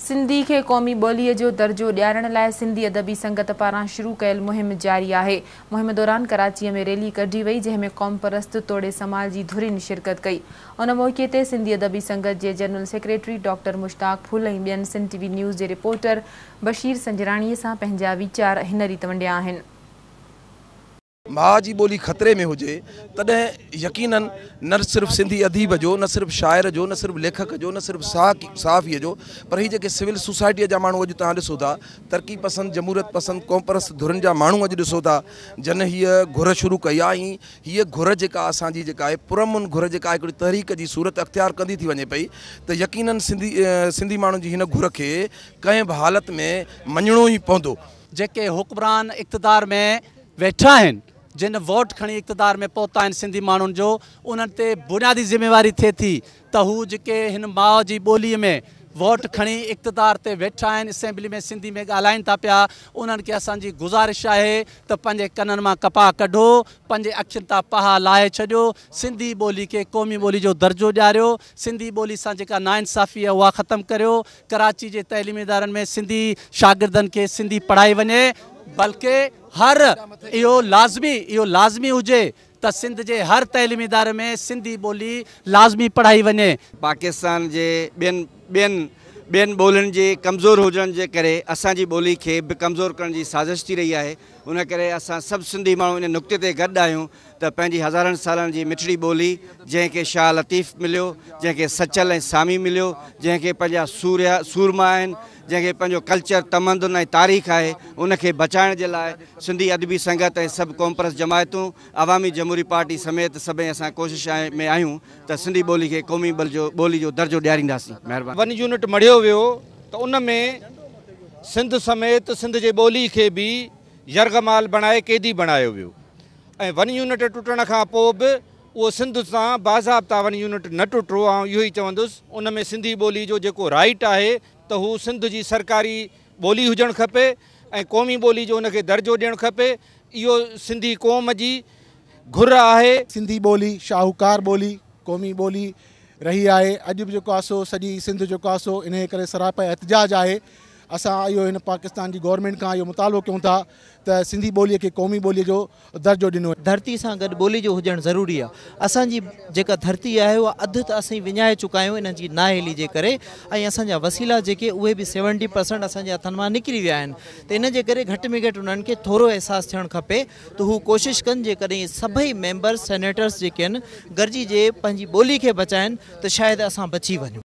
سنڌي کي قومي ٻوليء جو درجو ڏيارڻ لاء سنڌي ادبي سنگت پاران شروع ڪيل مهم جاري آهي. مهم دوران ڪراچيء ۾ ريلي ڪڍي وئي، جنهن ۾ قومپرست توڙي سماجي ڌرين شرڪت ڪئي. ان موقعي تي سنڌي ادبي سنگت جي general secretary doctor Mushtaq Phul ۽ ٻين سنڌ ٽي وي نيوز جي رپورٽر بشير سنجراڻيء سان پنهنجا ويچار هن ريت ونڊيا آهن. ماء جي ٻولي خطري ۾ هجي تڏهن يقيناً نه صرف سنڌي اديب جو، نه صرف شاعر جو، نه صرف ليکڪ جو، نه صرف صحافيء جو پر هي جيڪي سول سوسائٽيء جا ماڻهو اڄ توهان ڏسو ٿا، ترقي پسند، جمهوريت پسند، قومپرست ڌرين جا ماڻهو اڄ ڏسو ٿا جن هيء گهر شروع ڪئي آهي ۽ هيء گهر جيڪا اسان جي جيڪا آهي پرامن گهر جيڪا هڪڙي تحريڪ جي صورت اختيار ڪندي ٿي وڃي پئي ته يقيناً سنڌي سنڌي ماڻهن جي هن گهر کي ڪنهن به حالت ۾ مڃڻو ئي پوندو. جيڪي حڪمران اقتدار ۾ ويٺا آهن، جن ووٽ کڻي اقتدار ۾ پهتا آهن سنڌي ماڻهن جو، انهن تي بنيادي ذميواري ٿئي ٿي ته هو جيڪي هن ماء جي ٻوليء ۾ ووٽ کڻي اقتدار تي ويٺا آهن، اسيمبلي ۾ سنڌي ۾ ڳالهائين ٿا پيا، انهن کي اسان جي گذارش آهي ته پنهنجي ڪنن مان ڪپاهه ڪڍو، پنهنجي اکين تان پها لاهي ڇڏيو، سنڌي ٻولي کي قومي ٻولي جو درجو ڏياريو، سنڌي ٻولي سان جيڪا ناانصافي آهي اها ختم ڪريو، ڪراچي جي تعليمي ادارن ۾ سنڌي شاگردن کي سنڌي پڙهائي وڃي بلڪه هر اهو لازمي اهو لازمي هجي ته سنڌ جي هر تعليمي اداري ۾ سنڌي ٻولي لازمي پڙهائي وڃي. پاڪستان جي ٻين ٻين ٻين ٻولين جي ڪمزور هجڻ جي ڪري اسان جي ٻولي کي به ڪمزور ڪرڻ جي سازش ٿي رهي آهي ان ڪري اسان سڀ سنڌي ماڻهو ان نقطي تي گڏ آهيون ته پنهنجي هزارن سالن جي مٺڙي ٻولي جنهن کي شاهه لطيف مليو، جنهن کي سچل ۽ سامي مليو، جنهن کي پنهنجا سورهيا سورما آهن، جنهن کي پنهنجو ڪلچر، تمدن ۽ تاريخ آهي، ان کي بچائڻ جي لاء سنڌي ادبي سنگت ۽ سڀ قومپرست جماعتون، عوامي جمهوري پارٽي سميت سڀئي اسان ڪوشش ۾ آهيون ته سنڌي ٻولي کي قومي ٻولي جو درجو ڏيارينداسين. مهرباني. ون يونٽ مڙهيو ويو ته ان ۾ سنڌ سميت سنڌ جي ٻولي کي به يرغمال بڻائي قيدي بڻايو ويو ۽ ون يونٽ ٽٽڻ کان پوء به اهو سنڌ سان باضابطا ون يونٽ نه ٽٽو. آئون اهو ئي چوندس ان ۾ سنڌي ٻولي جو جيڪو رائيٽ آهي ته هو سنڌ جي سرڪاري ٻولي هجڻ کپي ۽ قومي ٻولي جو ان کي درجو ڏيڻ کپي. اهو سنڌي قوم جي گهر آهي. سنڌي ٻولي شاهوڪار ٻولي، قومي ٻولي رهي آهي. اڄ به جيڪو آهي سو سڄي سنڌ جيڪو آهي سو انهيء ڪري سراپا احتجاج آهي. اسان اهو هن پاڪستان جي گورنمينٽ کان اهو مطالبو ڪيون ٿا ته سنڌي ٻوليء کي قومي ٻوليء جو درجو ڏنو. ڌرتي سان گڏ ٻولي جو هجڻ ضروري آهي. اسان جي جيڪا ڌرتي آهي اها اڌ ته اسين وڃائي چڪا آهيون انهن جي نااهلي جي ڪري ۽ اسان جا وسيلا جيڪي اهي به سيونٽي پرسنٽ اسان جي هٿن مان نڪري ويا آهن ته ان جي ڪري گهٽ ۾ گهٽ انهن کي ٿورو احساس ٿيڻ کپي ته هو ڪوشش ڪن جيڪڏهن سڀئي ميمبرس سينيٽرس جيڪي آهن گڏجي جي پنهنجي ٻولي کي بچائن ته شايد اسان بچي وڃون.